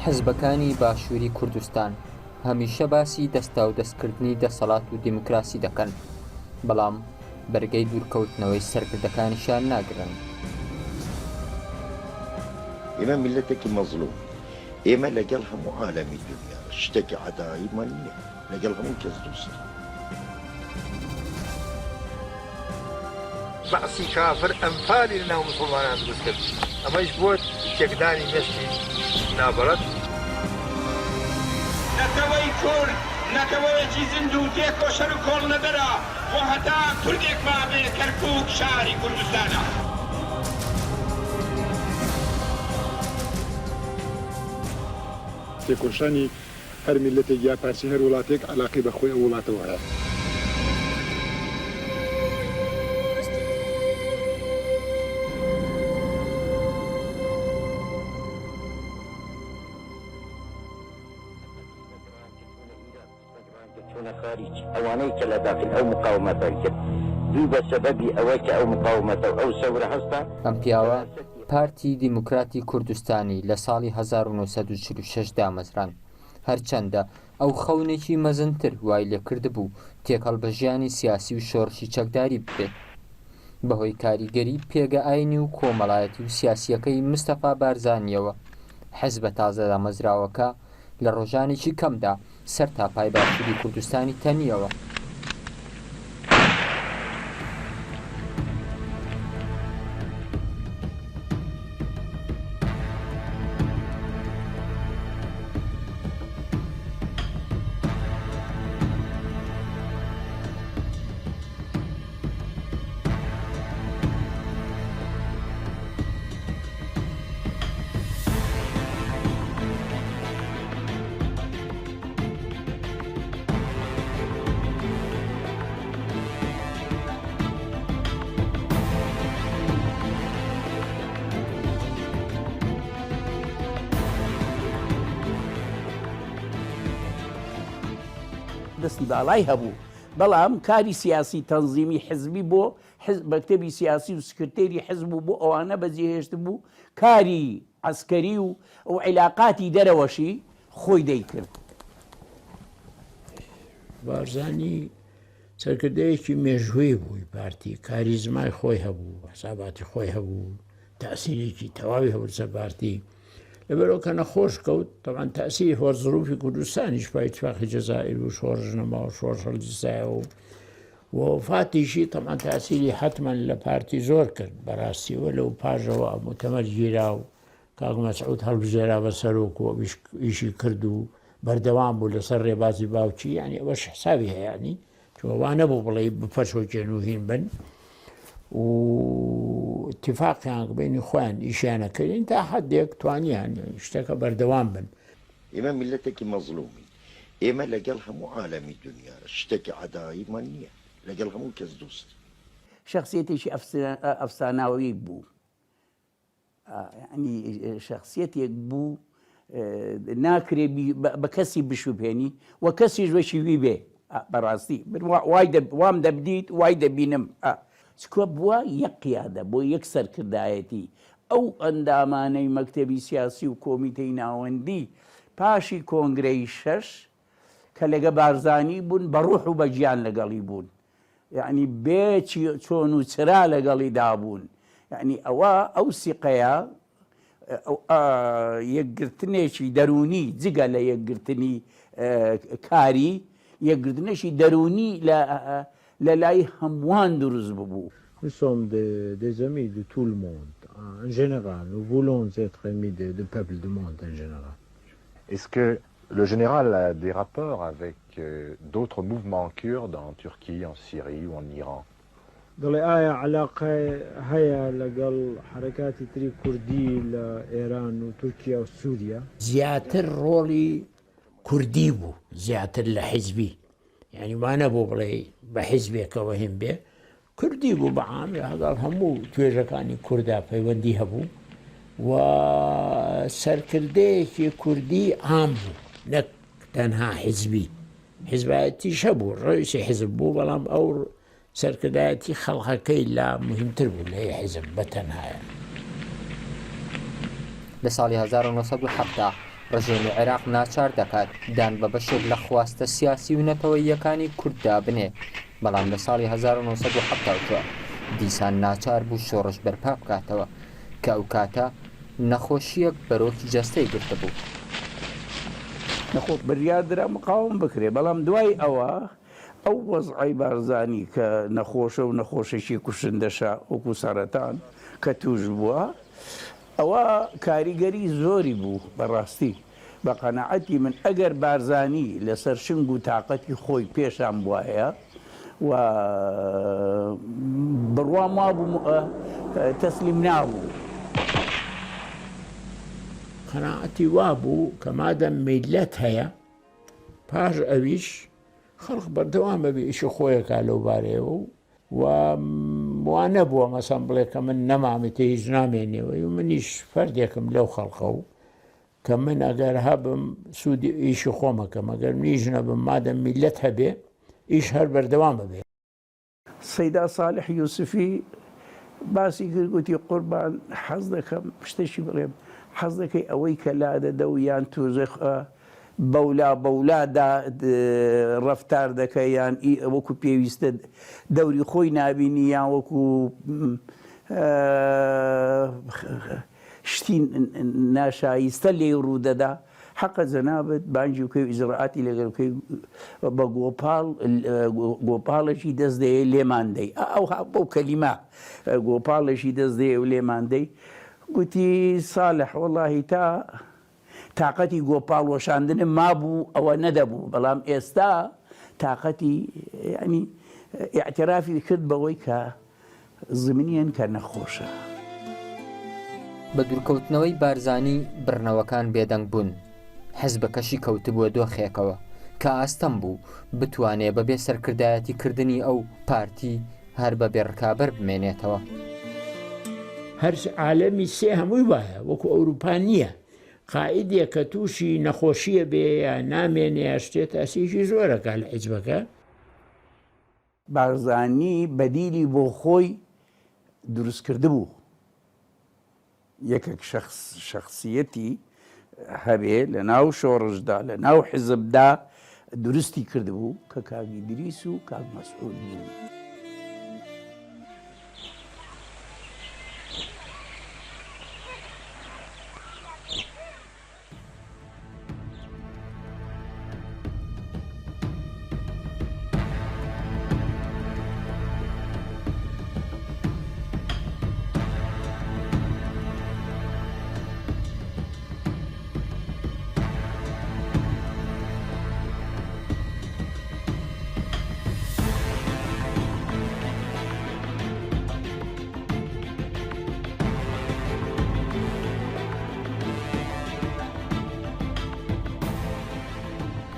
حزبەکانی باشووری کوردستان هەمیشە باسی دەستاودەستکردنی دەسەڵات و دیموکراسی دەکەن، بەڵام بەرگەی دوورکەوتنەوەی سەرکردەکانیشیان ناگرن. ئێمە میللەتێکی مەزڵومین، ئێمە لەگەڵ هەموو عالەمی دونیا شتێکی عەداییمان نییە، لەگەڵ هەموو کەس دۆستین. بەعسی کافر ئەنفالی لە ناو موسڵمانان دروست کرد، ئەمەیش بووە تێکدانی مێشکی نابەڵەد. نەتەوەی کورد نەتەوەیەکی زیندوو و تێکۆشەر و کۆڵنەدەرە و هەتا کوردێک مابێ کەرکووک شاری کوردستانە. تێکۆشانی هەر میللەتێک یا پارچەی هەر وڵاتێک عەلاقەی بە خۆی ئەو وڵاتەوە هەیە. ئەم پیاوە پارتی دیموکراتی کوردستانی لە ساڵی 1946 دامەزراند، هەرچەندە ئەو خەونێکی مەزنتر وای لێکردبوو تێکەڵ بە ژیانی سیاسی و شۆڕشی چەکداری ببێت. بەهۆی کاریگەری پێگە ئاینی و کۆمەڵایەتی و سیاسییەکەی مستەفا بارزانییەوە، حزبە تازە دامەزراوەکە لە ڕۆژانێکی کەمدا سەرتاپای باشووری کوردستانی تەنییەوە. دەستی باڵای هەبوو بەڵام کاری سیاسی تەنزیمی حزبی بۆ حزب مەکتەبی سیاسی و سکرتێری حزب و بۆ ئەوانە بەجێهێشتبوو کاری عەسکەری و و عیلاقاتی دەرەوەشی خۆی دەیکرد. بارزانی سەرکردەیەکی مێژووی بووی پارتی، کاریزمای خۆی هەبوو، حساباتی خۆی هەبوو، تاسیرێکی تەواوی هەبوو لەسەر پارتی. لەبەرەوە کە نەخۆش کەوت، تەبعەن تاسیری هۆر زروفی کوردستانیش پای اتفاقی جەزائیر و شۆڕش نەما و شۆڕش هەڵگیرسایەوە و وەفاتیشی تەبعەن تاسیری حەتمەن لە پارتی زۆر کرد بەڕاستی و لەو پاژەوە موتەمەر گیرا و کاک مەسعود هەڵبژێرا بە سەرۆک و ئەویش ئیشی کرد و بەردەوام بوو لەسەر ڕێبازی باوکی یعنی ئەوەش حسابی هەیە ینی چوە وا نەبوو بڵێ بپەشۆکێن و هین بن و اتفاقیان بینی خۆیان ئیشیانە کردین تا حدێک توانیان شتەکە بەردەوام بن. ئێمە میللەتێکی مەزڵومین، ئێمە لەگەڵ هەموو عالەمی دونیا شتێکی عەداییمان نییە، لەگەڵ هەموو کەس دۆستین. شەخسیەتێکی ئەفساناوی بوو، یەعنی شەخسیەتێک بوو ناکرێ بە کەسی بشوبهێنی و کەسیش وەکی وی بێ بەڕاستی من وام دەبدیت وای دەبینم چکە بووە یەک قیادە بۆ یەک سەرکردایەتی ئەو ئەندامانەی مەکتەبی سیاسی و کۆمیتەی ناوەندی پاشی کۆنگرەی شەش کە لەگە بارزانی بوون بە ڕوح و بە گیان لەگەڵی بوون یەعنی بێ چۆن و چرا لەگەڵی دابوون یەعنی ئەوە ئەو سیقەیە یەکگرتنێکی دەروونی جگە لە یەکگرتنی کاری یەکگرتنێکی دەروونی لە لای هەمووان دروست ببوو. Nous sommes des, des amis de tout le monde en général. Nous voulons être amis de, de peuple du monde en général. Est-ce que le général a des rapports avec euh, d'autres mouvements kurdes en Turquie, en Syrie ou en Iran دەڵێ ئایا عەلاقە هەیە لەگەڵ حەرەکاتی تری کوردی لە ئێران و تورکیا و سووریا؟ زیاتر ڕۆڵی کوردی بوو زیاتر لە حیزبی یعنی وا نەبوو بڵێ بە حیزبێکەوە هین بێ کوردی بوو بە عام لەگەڵ هەموو توێژەکانی کوردا پەیوەندی هەبوو و سەرکردەیەکی کوردی عام بوو نەک تەنها حیزبی حیزبایەتیش هەبوو ڕئیسی حیزب بوو بەڵام ئەو سەرکردایەتی خەڵقەکەی لا مهمتر بوو لە حیزب بە تەنهایە. لە ساڵی 1970. ڕژێمی عێراق ناچار دەکات دان بە بەشێک لە خواستە سیاسی و نەتەوەییەکانی کورددا بنێ، بەڵام لە ساڵی 1974 دیسان ناچار بوو شۆڕش بەرپا بکاتەوە کە ئەو کاتە نەخۆشییەک بەرۆکی جەستەی گرتبوو. نەخۆ بریار درا مقاوم بکرێ، بەڵام دوای ئەوە ئەو وەزعەی بارزانی کە نەخۆشە و نەخۆشێکی کوشندەشە وەکو سەرەتان کە توش بووە ئەوە کاریگەری زۆری بوو بەڕاستی بە قەناعەتی من ئەگەر بارزانی لەسەر شنگ و تاقەتی خۆی پێشان بوایە و بڕوام وابوو تەسلیم نابوو. قەناعەتی وابوو کە مادەم میللەت هەیە پاش ئەویش خەڵک بەردەوام بەبێ ئیشی خۆیەکا لەو بارەیەوە و و وا نەبووە مەسەن بڵێ کە من نەمامیتە هیچ نامێنێەوە و منیش فەردێکم لەو خەڵقە و کە من ئەگەر هەبم سوودی ئیشی خۆمەکەم ئەگەر منیش نەبم مادەم میلەت هەبێ ئیش هەر بەردەوام ببێ. سەیدا ساڵح یوسفی باسی کرد گوتی قوربان حەز دەکەم شتێکی بڵێم حەز دەکەی ئەوەی کە لادەدە و یان توزێ بەولا بەولا دا ڕەفتار دەکە یان ئی وەکو پێویستە دەوری خۆی نابینی یان وەکو شتی ناشایستە لێی ڕوودەدا حەقە جەنابت بانگی بکەی و ئیجرائاتی لەگەل بکەی بە گۆپاڵ گۆپاڵێکی دەست دەیە لێمان دەی ئەوها بەو کەلیمە گۆپاڵێکی دەست دەیە و لێمان دەی گوتی ساڵح وەڵاهی تا تاقەتی گۆپاڵ وەشاندنم مابوو ئەوە نەدەبوو بەڵام ئێستا تاقەتی یانی ئیعترافی کرد بەوەی کە زمنیەن کە نەخۆشە. بە دوورکەوتنەوەی بارزانی بڕنەوەکان بێدەنگ بوون، حزبەکەشی کەوتبووە دۆخێکەوە کە ئاستەم بوو بتوانێ بەبێ سەرکردایەتی کردنی ئەو پارتی هەر بە بێ ڕکابەر بمێنێتەوە. هەر عالەمی سێ هەمووی وایە وەکو ئەوروپا نییە قائیدێک کە تووشی نەخۆشیە بێ یا نامێنێ یا شتێ تاسیرێکی زۆر ئەکا لە حیزبەکە. بارزانی بەدیلی بۆ خۆی دروست کردبوو. یەکێک شەخس شەخسیەتی هەبێ لە ناو شۆڕشدا لە ناو حیزبدا دروستی کردبوو کە کاک ئیدریس و کاک مەسعود بوون.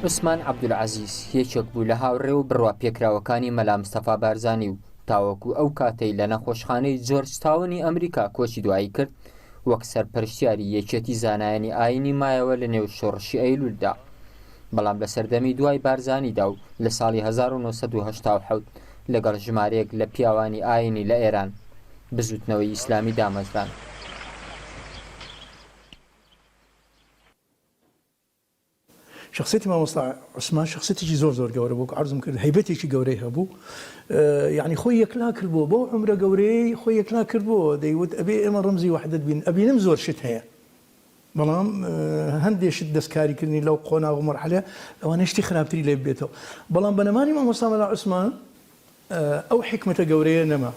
عوسمان عەبدولعەزیز یەکێک بوو لە هاوڕێ و بڕواپێکراوەکانی مەلا مستەفا بارزانی و تاوەکو ئەو کاتەی لە نەخۆشخانەی جۆرج تاونی ئەمریکا کۆچی دوایی کرد وەک سەرپەرشتیاری یەکێتی زانایانی ئایینی مایەوە لە نێو شۆڕشی ئەیلولدا بەڵام لە سەردەمی دوای بارزانیدا و لە ساڵی 1987 لەگەڵ ژمارەیەک لە پیاوانی ئایینی لە ئێران بزووتنەوەی ئیسلامی دامەزراند. شەخسیەتی مامۆستا عوسمان شەخسیەتێکی زۆر زۆر گەورە بوو عەرزم کرد هەیبەتێکی گەورەی هەبوو یعنی خۆی یەکلا کردبوو بەو عومرە گەورەیەی خۆی یەکلا کردبووەوە دەیوت ئەبێ ئێمە ڕەمزی وەحدەت بین ئەبینم زۆر شت هەیە بەڵام هەندێ شت دەستکاریکردنی لەو قۆناغ و مەرحەلە لەوانەیە شتی خراپتری لێ ببێتەوە بەڵام بە نەمانی مامۆستا مەلا عوسمان ئەو حیکمەتە گەورەیە نەما.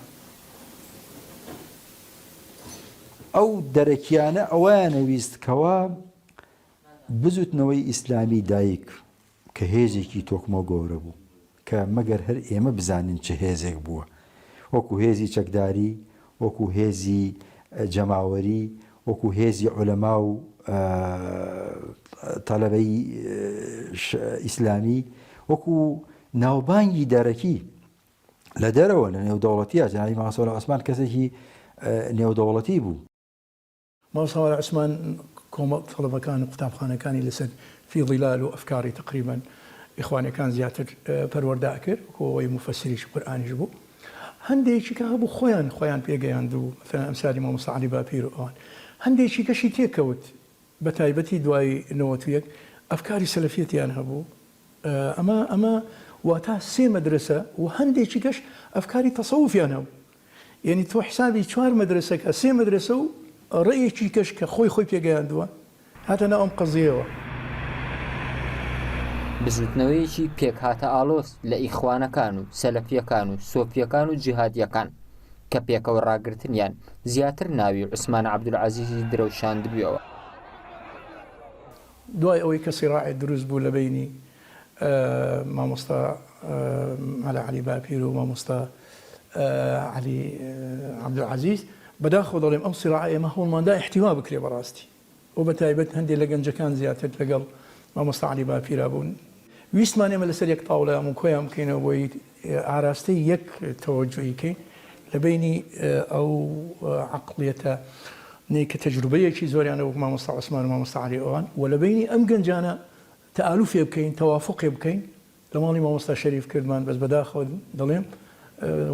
ئەو دەرەکیانە ئەوەیانەویست کەوا بزوتنەوەی ئیسلامی دایک کە هێزێکی تۆکمەو گەورە بوو کە مەگەر هەر ئێمە بزانین چ هێزێک بووە وەکو هێزی چەکداری وەکو هێزی جەماوەری وەکو هێزی عولەما و تەلەبەی ئیسلامی وەکو ناوبانگی دەرەکی لە دەرەوە لە نێودەوڵەتیە جەنابی مامۆستا مەلا عوسمان کەسێکی نێودەوڵەتی بوو. مامۆستا مەلا عوسمان کۆمەڵ تەڵەبەکان و قوتابخانەکانی لەسەر فی ظلال و ئەفکاری تەقریبەن ئیخوانیەکان زیاتر پەروەردە ئەکرد وەکو ئەوەی موفەسریش قورئانیش بوو هەندێکی کە هەبوو خۆیان خۆیان پێگەیاند و مەسەلەن ئەمسالی مامۆستا عەلی باپیر و ئەوان هەندێکی کەشی تێکەوت. بە تایبەتی دوای 91 ئەفکاری سەلەفیەتیان هەبوو ئەمە ئەمە واتا سێ مەدرەسە و هەندێکی کەش ئەفکاری تەسەوفیان هەبوو یەنی تۆ حسابی چوار مەدرەسە کە سێ مەدرەسە و ڕێیەکی کەش کە خۆی خۆی پێگەیاندووە هاتە ناو ئەم قەزیەوە. بزوتنەوەیەکی پێکهاتە ئاڵۆز لە ئیخوانەکان و سەلەفیەکان و سۆفیەکان و جیهادیەکان کە پێکەوە ڕاگرتنیان زیاتر ناوی عوسمان عەبدولعەزیزی درەوشاندبویەوە. دوای ئەوەی کە سیڕاعێ دروست بوو لە بەینی مامۆستا مەلا عەلی باپیر و مامۆستا عەلی عەبدولعەزیز، بەداخەوە دەڵێم ئەو سیڕاعە ئێمە هەوڵماندا ئیحتیوا بکرێ بەڕاستی و بە تایبەت هەندێ لە گەنجەکان زیاتر لەگەڵ مامۆستا عەلی باپیرا بوون. ویستمان ئێمە لەسەر یەک تاوڵە هەموو کۆیان بکەینەوە بۆی ئاراستەی یەک تەوەجوهی کەین لە بەینی ئەو عەقڵیەتە نەی کە تەجروبەیەکی زۆریان وەک مامۆستا عوسمان و مامۆستا عەلی ئەوان و لە بەینی ئەم گەنجانە تەئالوفێ بکەین تەوافوقێ بکەین لە ماڵی مامۆستا شەریف کردمان بەس بەداخەوە دەڵێم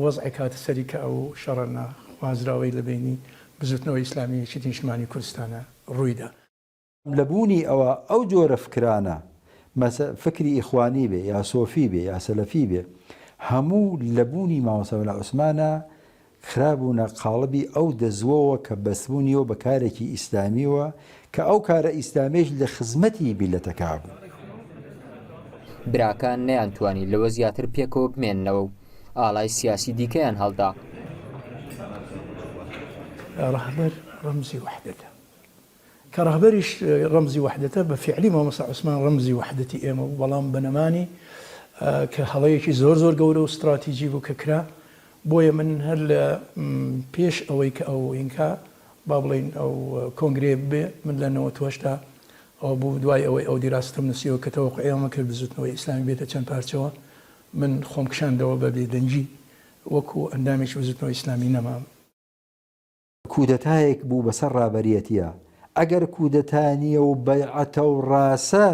وەزعێک هاتە سەری کە ئەو شەڕە ناخوازراوەی لە بەینی بزوتنەوەی ئیسلامی یەکێتی نیشتمانی کوردستانە ڕوویدا. لە بوونی ئەوە ئەو جۆرە فکرانە مەسە فکری ئیخوانی بێ یا سۆفی بێ یا سەلەفی بێ هەموو لە بوونی مامۆستا مەلا عوسمانە خرابوونە قاڵبی ئەو دەزووەوە کە بەستبوونیەوە بە کارێکی ئیسلامیوە کە ئەو کارە ئیسلامیەش لە خزمەتی میللەتەکە بوو. براکان نەیانتوانی لەوە زیاتر پێکەوە بمێننەوە و ئاڵای سیاسی دیکەیان هەڵدا. ڕەهبەر ڕەمزی وەحدەتە. کە ڕەهبەریش ڕەمزی وەحدەتە، بە فیعلی مامۆستا عوسمان ڕەمزی وەحدەتی ئێمە بوو، بەڵام بە نەمانی کە هەڵەیەکی زۆر زۆر گەورە و ستراتیجی بوو کە کرا، بۆیە من هەر لە پێش ئەوەی کە ئەو ئینکا با بڵێین ئەو کۆنگرەیە ببێ، من لە 98 دا ئەوە بوو دوای ئەوەی ئەو دیراستەم نووسیەوە کە تەوەقوعی ئەوەم کرد بزووتنەوەی ئیسلامی بێتە چەند پارچەوە، من خۆم کشاندەوە بە بێدەنگی وەکوو ئەندامێکی بزووتنەوەی ئیسلامی نەمام. کودەتایەک بوو بەسەر ڕابەریەتیا، ئەگەر کودەتا نیە و بەیعەتە و ڕاسە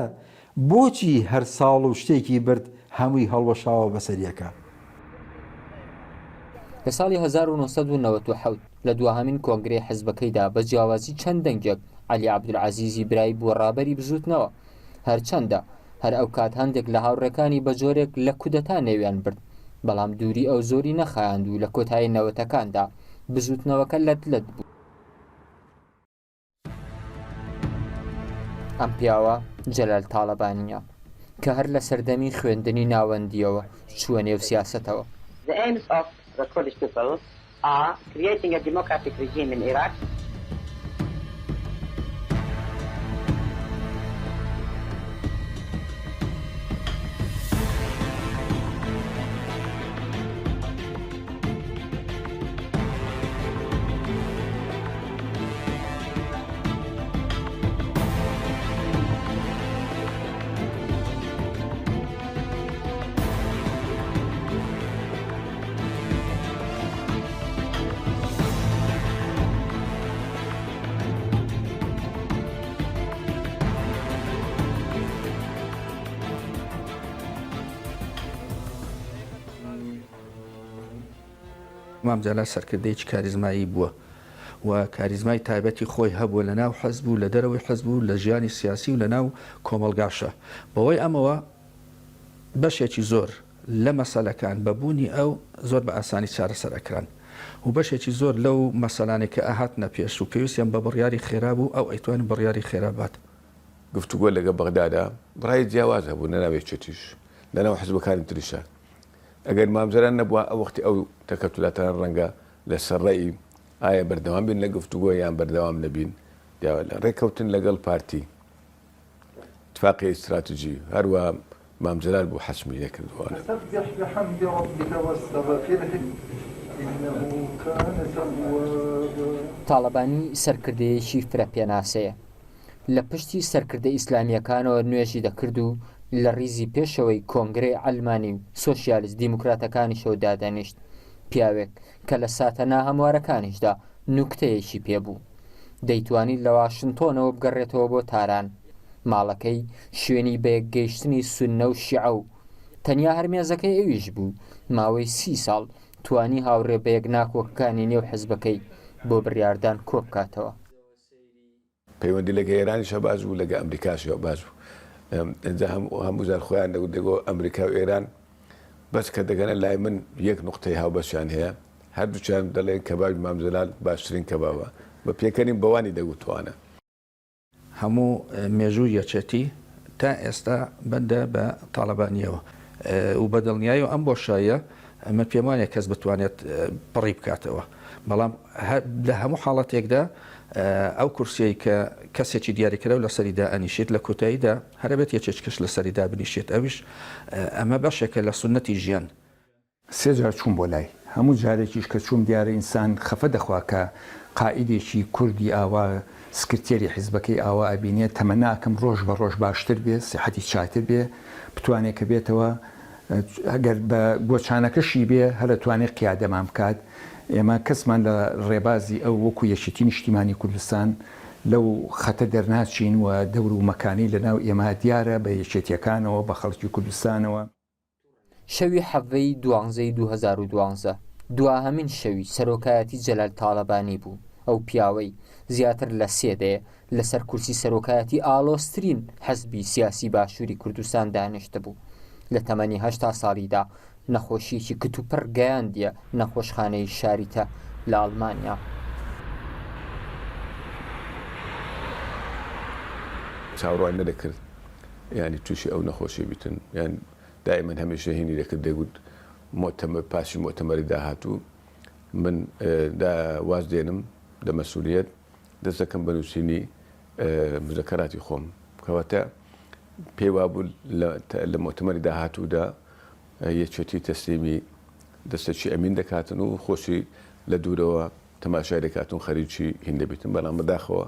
بۆچی هەر ساڵ و شتێکی برد هەمووی هەڵوەشاوە بەسەر یەکا؟ لە ساڵی 1997 لە دواهەمین کۆنگرەی حزبەکەیدا بە جیاوازی چەند دەنگێک عەلی عەبدولعەزیزی برای بووە ڕابەری بزووتنەوە، هەرچەندە هەر ئەوکات هەندێک لە هاوڕێکانی بە جۆرێک لە کودەتا نێویان برد، بەڵام دووری ئەو زۆری نەخایاند و لە کۆتایی نەوەتەکاندا بزووتنەوەکە لەت لەت بوو. ئەم پیاوە جەلال تاڵەبانییە کە هەر لە سەردەمی خوێندنی ناوەندییەوە چووە نێو سیاسەتەوە. The aims of the Kurdish people are creating a democratic regime in Iraq. مام جەلال سەرکردەیەکی کاریزمایی بووە و کاریزمای تایبەتی خۆی هەبووە لە ناو حزب و لە دەرەوەی حزب و لە ژیانی سیاسی و لە ناو کۆمەڵگاشا. بەهۆی ئەمەوە بەشێکی زۆر لە مەسەلەکان بە بوونی ئەو زۆر بە ئاسانی چارەسەر ئەکران و بەشێکی زۆر لەو مەسەلانەی کە ئەهاتنە پێش و پێویستیان بە بڕیاری خێرا بوو ئەو ئەیتوانی بڕیاری خێرا بات. گفتوگۆ لەگەڵ بەغدادا ڕای جیاواز هەبوو لەناو یەکێتیش لەناو حزبەکانی تریشا ئەگەر مام جەلال نەبووە ئەو وەختی ئەو تەکەتولاتانە ڕەنگە لەسەر ڕێی ئایا بەردەوام بین لە گفتوگۆ یان بەردەوام نەبین ڕێککەوتن لەگەڵ پارتی اتفاقی استراتیجی هەروە مام جەلال بوو حەسمی نەکردووە. فسبح بحمد ربک واستغفره انه کان توابا. تاڵەبانی سەرکردەیەکی فرە پێناسەیە. لە پشتی سەرکردە ئیسلامییەکانەوە نوێژی دەکرد و لە ڕیزی پێشەوەی کۆنگرەی عەلمانی و سۆشیالیست دیموکراتەکانیشەوە دادەنیشت. پیاوێک کە لە ساتە ناهەموارەکانیشدا نوکتەیەکی پێ بوو. دەیتوانی لە واشنتۆنەوە بگەڕێتەوە بۆ تاران. ماڵەکەی شوێنی بەیەکگەیشتنی سوننە و شیعە و تەنیا هەر مێزەکەی ئەویش بوو. ماوەی سی ساڵ توانی هاوڕێ بەیەکناکۆکەکانی نێو حزبەکەی بۆ بڕیاردان کۆبکاتەوە. پەیوەندی لەگە ئێرانیشا باش بوو لەگە ئەمریکاشا باش بوو ئینجا هەموو جار خۆیان دەگوت دەگۆ ئەمریکا و ئێران بەس کە دەگەنە لای من یەک نوقتەی هاوبەشیان هەیە هەردووکیان دەڵێن کەبابی مام جەلال باشترین کەبابە بە پێکەنین بەوانی دەگوت ئەوانە. هەموو مێژووی یەکێتی تا ئێستا بەندە بە تاڵەبانییەوە و بە دڵنیایەوە ئەم بۆشاییە من پێم وانیە کەس بتوانێت پڕی بکاتەوە، بەڵام لە هەموو حاڵەتێکدا ئەو کورسیەی کە کەسێکی دیاریکراو لەسەری دائەنیشێت لە کۆتاییدا هەر ئەبێت یەکێکیش لەسەری دابنیشێت ئەویش ئەمە بەشێکە لە سوننەتی ژیان. سێ جار چووم بۆ لای، هەموو جارێکیش کە چووم دیارە ئینسان خەفە دەخوا کە قائیدێکی کوردی ئاوا سکرتێری حیزبەکەی ئاوا ئەبینێ، تەمەنا ئەکەم ڕۆژ بە ڕۆژ باشتر بێ، سیحەتی چاتر بێ، بتوانێ کە بێتەوە ئەگەر بە گۆچانەکەشی بێ هەر ئەتوانێ قیادەمان بکات. ئێمە کەسمان لە ڕێبازی ئەو وەکوو یەکێتی نیشتیمانی کوردستان لەو خەتە دەرناچین و دەور و مەکانەی لە ناو ئێمە دیارە بە یەکێتییەکانەوە، بە خەڵکی کوردستانەوە. شەوی حەڤدە ی دوانزەی 2012 دواهەمین شەوی سەرۆکایەتی جەلال تاڵەبانی بوو، ئەو پیاوەی زیاتر لە سێ دەیە لەسەر کورسی سەرۆکایەتی ئاڵۆزترین حزبی سیاسی باشووری کوردستان دانیشتبوو، لە تەمەنی 80 ساڵیدا نەخۆشییەکی کتوپڕ گەیاندیە نەخۆشخانەی شاریتە لە ئەڵمانیا. چاوەڕوان نەدەکرد یانی تووشی ئەو نەخۆشیە بیتن یان دائیمەن هەمیشە هینی دەکرد دەیگوت موئتەمەر پاشی موئتەمەری داهاتوو من دا واز دێنم لە مەسئولیەت دەست دەکەم بە نووسینی مزەکەراتی خۆم کەواتە پێی وابوو لە موئتەمەری داهاتوودا یەکێتی تەسلیمی دەستەکی ئەمین دەکاتن و خۆشی لە دوورەوە تەماشای دەکاتن و خەریکی هین دەبیتن بەڵام بەداخەوە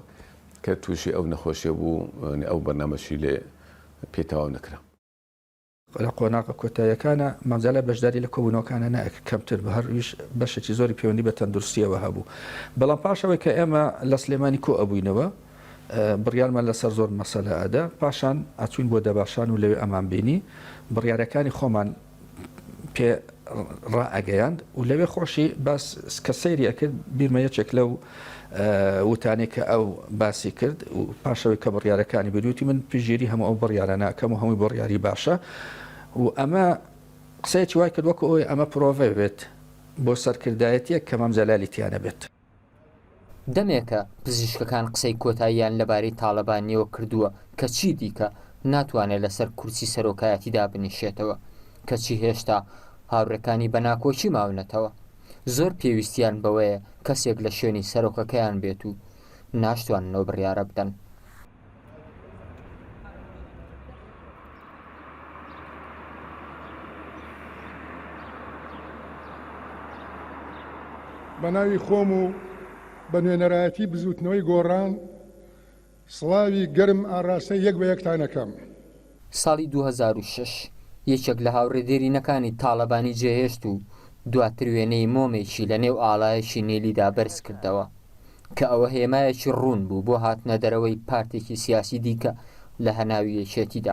کە تووشی ئەو نەخۆشیە بوو ئەو بەرنامەشی لێ پێ تەواو نەکرا. لە قۆناغە کۆتاییەکانا مام جەلال بەشداری لە کۆبوونەوەکانا نەئەکرد کەمتر بوو هەر ویش بەشێکی زۆری پەیوەندی بە تەندروستییەوە هەبوو بەڵام پاش ئەوەی کە ئێمە لە سلێمانی کۆ ئەبووینەوە بڕیارمان لەسەر زۆر مەسەلە ئەدا پاشان ئەچوین بۆ دەباشان و لەوێ ئەمان بینی بڕیارەکانی خۆمان پێ ڕائەگەیاند و لەوێ خۆشی باس کە سەیری ئەکرد بیرمە یەکێک لەو وتانەی کە ئەو باسی کرد و پاشەوەی کە بڕیارەکانی بینی وتی من پشتگیری هەموو ئەو بڕیارە ناکەم و هەمووی بڕیاری باشە و ئەمە قسەیەکی وای کرد وەکو ئەوەی ئەمە پرۆڤە بێت بۆ سەرکردایەتیەک کە مام جەلالی تیا نەبێت. دەمێکە پزیشکەکان قسەی کۆتاییان لەبارەی تاڵەبانییەوە کردووە کە چیدیکە ناتوانێت لەسەر کورسی سەرۆکایەتی دابنیشێتەوە، کەچی هێشتا هاوڕێکانی بە ناکۆکی ماونەتەوە. زۆر پێویستیان بەوەیە کەسێک لە شوێنی سەرۆکەکەیان بێت و ناشتوانن ئەو بڕیارە بدەن. بە ناوی خۆم و بە نوێنەرایەتی بزووتنەوەی گۆڕان سڵاوی گەرم ئاڕاستەی یەک بە یەکتان ئەکەم. ساڵی 2006 یەکێک لە هاوڕێ دێرینەکانی تاڵەبانی جێهێشت و دواتر وێنەی مۆمێکی لە نێو ئاڵایەکی نیلیدا بەرزکردەوە کە ئەوە هێمایەکی ڕوون بوو بۆ هاتنە دەرەوەی پارتێکی سیاسی دیکە لە هەناوی یەکێتیدا.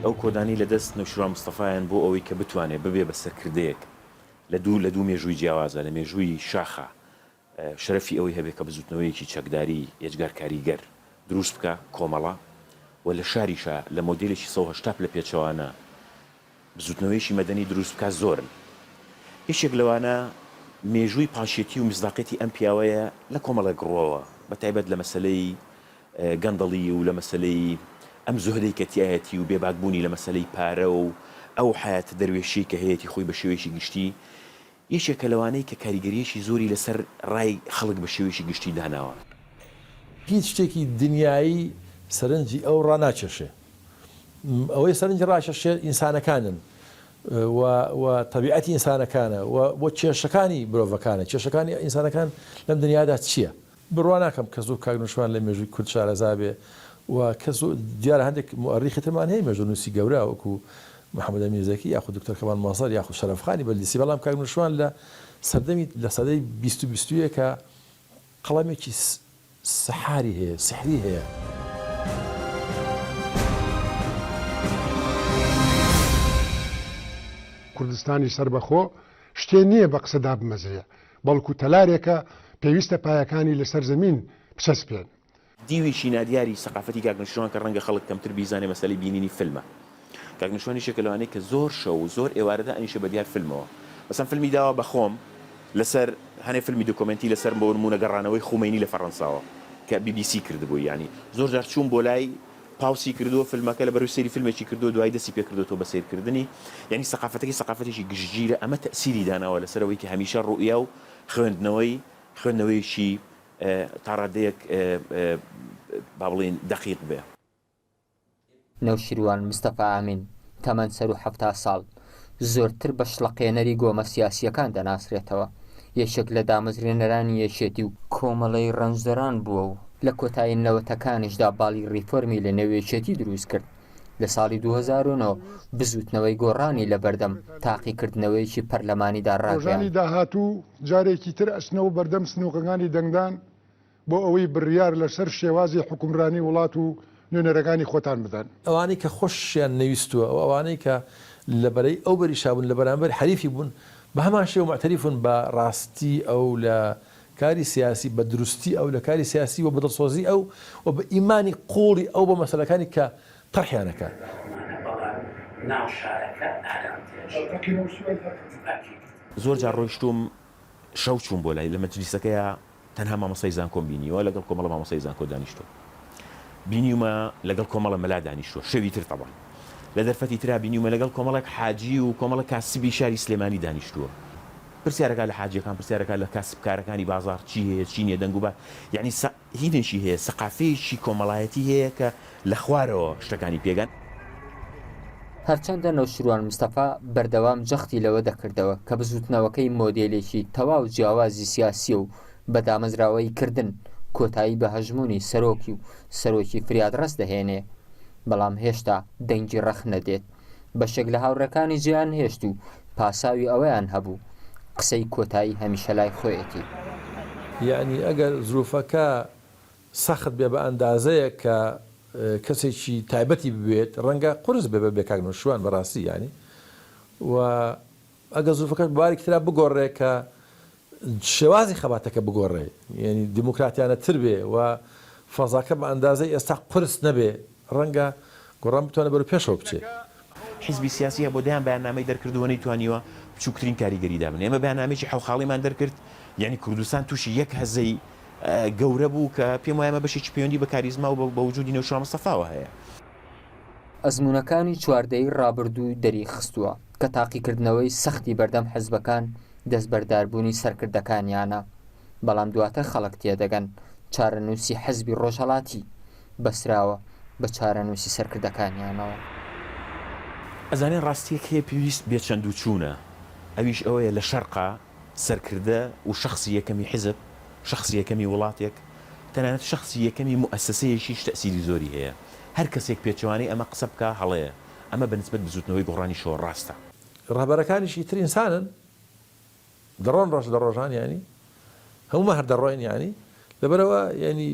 ئەو کۆدانەی لە دەست نەوشیروان مستەفایان بۆ ئەوەی کە بتوانێ ببێ بە سەرکردەیەک لە دوو لە دوو مێژووی جیاوازە لە مێژووی شاخا شەرەفی ئەوەی هەبێ کە بزووتنەوەیەکی چەکداری ئێجگار کاریگەر دروست بکا، کۆمەڵە، و لە شاریشا لە مۆدێلێکی 180 پلە پێچەوانە بزووتنەوەیەکی مەدەنی دروست بکا زۆرن. یەکێک لەوانە مێژووی پاکێتی و میسداقیەتی ئەم پیاوەیە لە کۆمەڵێک ڕووەوە بە تایبەت لە مەسەلەی گەندەڵی و لە مەسەلەی ئەم زوهدەی کە تیایەتی و بێباک بوونی لە مەسەلەی پارە و ئەو حەیاتە دەروێشیەی کە هەیەتی خۆی بە شێوەیەکی گشتی یەکێکە لەوانەی کە کاریگەرییەکی زۆری لەسەر ڕای خەڵک بە شێوەیەکی گشتی داناوە. هیچ شتێکی دنیایی سەرنجی ئەو ڕاناکێشێ. ئەوەی سەرنجی ڕاکێشێ ئینسانەکانن. و و تەبیعەتی ئینسانەکانە و بۆ کێشەکانی مرۆڤەکانە، کێشەکانی ئینسانەکان لەم دنیادا چییە؟ بڕوا ناکەم کەس وەک کاک نوشوان لە مێژووی کورد شارەزا بێ و کەس دیارە هەندێک موئەریخی ترمان هەیە مێژوونووسی گەورە وەکوو محەمەد ئەمین زەکی یاخود دکتۆر کەمال مەزهەر یاخود شەرەفخانی بەدلیسی بەڵام کاک نوشوان لە سەردەمی لە سەدەی 20 و 21 قەڵەمێکی سەحاری هەیە، سحری هەیە. کوردستانی سەربەخۆ شتێ نییە بە قسە دابمەزرێ، بەڵکو تەلارێکە پێویستە پایەکانی لەسەر زەمین بچەسپێن. دیوێکی نادیاری سەقافەتی کاک نەوشیروان کە ڕەنگە خەڵک کەمتر بیزانێ مەسەلەی بینینی فیلمە. کاک نەوشیروان یەکێکە لەوانەی کە زۆر شەو و زۆر ئێوارە دائەنیشێ بە دیار فیلمەوە. مەسەن فیلمی داوە بە خۆم لەسەر هەنێ فیلمی دۆکۆمێنتی لەسەر بۆ نموونە گەڕانەوەی خومەینی لە فەڕەنساوە کە بی بی سی کردبووی یانی زۆر جار چووم بۆ لای pause ی کردووە فیلمەکە لەبەرئەوەی سەیری فیلمێکی کردووە دوایی دەستی پێ کردۆتەوە بە سەیرکردنی یانی سەقافەتەکەی سەقافەتێکی گشتگیرە ئەمە تەئسیری داناوە لەسەر ئەوەی کە هەمیشە ڕوئیا و خوێندنەوەی خوێندنەوەیەکی تا ڕادەیەک با بڵێین دەقیق بێ. نەوشیروان مستەفا ئەمین، تەمەن سەروو 70 ساڵ، زۆرتر بە شڵەقێنەری گۆمە سیاسییەکان دەناسرێتەوە، یەکێک لە دامەزرێنەرانی یەکێتی و کۆمەڵەی ڕەنجدەران بووە و لە کۆتایی نەوەتەکانیشدا باڵی ڕیفۆرمی لە نێو یەکێتی دروست کرد. لە ساڵی 2009 بزووتنەوەی گۆڕانی لەبەردەم تاقیکردنەوەیەکی پەرلەمانیدا ڕۆژانی ڕاگەیاند. داهاتوو جارێکی تر ئەچنەوە بەردەم سنووقەکانی دەنگدان بۆ ئەوەی بڕیار لەسەر شێوازی حوکمرانی وڵات و نوێنەرەکانی خۆتان بدەن. ئەوانەی کە خۆشیان نەویستووە و ئەوانەی کە لە بەرەی ئەو بەریشا بوون لە بەرامبەر حەریفی بوون بە هەمان شێوە موعتەریفن بە ڕاستی ئەو لە کاری سیاسی، بە دروستی ئەو لە کاری سیاسی و بە دڵسۆزی ئەو و بە ئیمانی قووڵی ئەو بە مەسەلەکانی کە تەرحیان ئەکات. زۆر جار ڕۆیشتووم شەو چووم بۆ لای لە مەجلیسەکەیا تەنها مامۆستای زانکۆم بینیوە لەگەڵ کۆمەڵە مامۆستای زانکۆ دانیشتووە بینیومە لەگەڵ کۆمەڵە مەلا دانیشتووە شەوی تر تەبعەن لە دەرفەتی ترا بینیومە لەگەڵ کۆمەڵێک حاجی و کۆمەڵە کاسبی شاری سلێمانی دانیشتووە پرسیارەکە لە حاجیەکان پرسیارەکە لە کاسبکارەکانی بازاڕ چی هەیە چی نییە دەنگ و با یعنی هینێکی هەیە سەقافەیەکی کۆمەڵایەتی هەیە کە لە خوارەوە شتەکانی پێگەن. هەرچەندە نەوشیروان مستەفا بەردەوام جەختی لەوە دەکردەوە کە بزوتنەوەکەی مۆدێلێکی تەواو جیاوازی سیاسییە و بە دامەزراوەیی کردن کۆتایی بە هەژموونی سەرۆکی و سەرۆکی فریادڕەس دەهێنێ، بەڵام هێشتا دەنگی ڕەخنە دێت. بەشێک لە هاوڕێکانی جێیان هێشت و پاساوی ئەوەیان هەبوو قسەی کۆتایی هەمیشە لای خۆیەتی. یەعنی ئەگەر زروفەکە سەخت بێ بە ئەندازەیەک کە کەسێکی تایبەتی بوێت ڕەنگە قورس بێ بە بێ کاک نەوشیروان بەڕاستی یانی و ئەگەر زروفەکەش بارێکی ترا بگۆڕێ کە شێوازی خەباتەکە بگۆڕێ یانی دیموکراتیانە تر بێ و فەزاکە بە ئەندازەی ئێستا قورس نەبێ ڕەنگە گۆڕان بتوانێ بەرەو پێشەوە بچێ. حیزبی سیاسی هەبووە دەیان بەیاننامەی دەرکردووە نەیتوانیوە بچووکترین کاریگەری دابنێ. ئێمە بەیاننامەیەکی حەوخاڵیمان دەرکرد یانی کوردستان تووشی یەک هەزەی گەورە بوو کە پێم وایە ئەمە بەشێکی پەیوەندی بە کاریزما و بە وجودی نەوشیروان مستەفاوە هەیە. ئەزموونەکانی چواردەی ڕابردوو دەریخستووە کە تاقیکردنەوەی سەختی بەردەم حزبەکان دەستبەرداربوونی سەرکردەکانیانە، بەڵام دواتر خەڵک تێدەگەن چارەنووسی حزبی ڕۆژهەڵاتی بەسراوە بە چارەنووسی سەرکردەکانیانەوە. ئەزانین ڕاستییەک هەیە پێویست بێ چەند و چوونە، ئەویش ئەوەیە لە شەرقا سەرکردە و شەخسی یەکەمی حیزب، شەخسی یەکەمی وڵاتێک، تەنانەت شەخسی یەکەمی موئەسەسەیەکیش تەئسیری زۆری هەیە. هەر کەسێک پێچەوانەی ئەمە قسە بکا هەڵەیە. ئەمە بە نسبەت بزووتنەوەی گۆڕانیشەوە ڕاستە. ڕەهبەرەکانیش ئیتر ئینسانن دەڕۆن ڕۆژ لە ڕۆژان یانی هەموومان هەر دەڕۆین یانی لەبەرئەوە یانی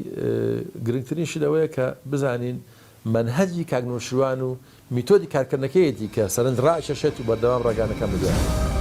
گرنگترین شت ئەوەیە کە بزانین مەنهەجی کاک نەوشیروان و میتۆدی کارکردنەکەیەتی کە سەرنج ڕائەکێشێت و بەردەوام ڕێگانەکان بەدوایە.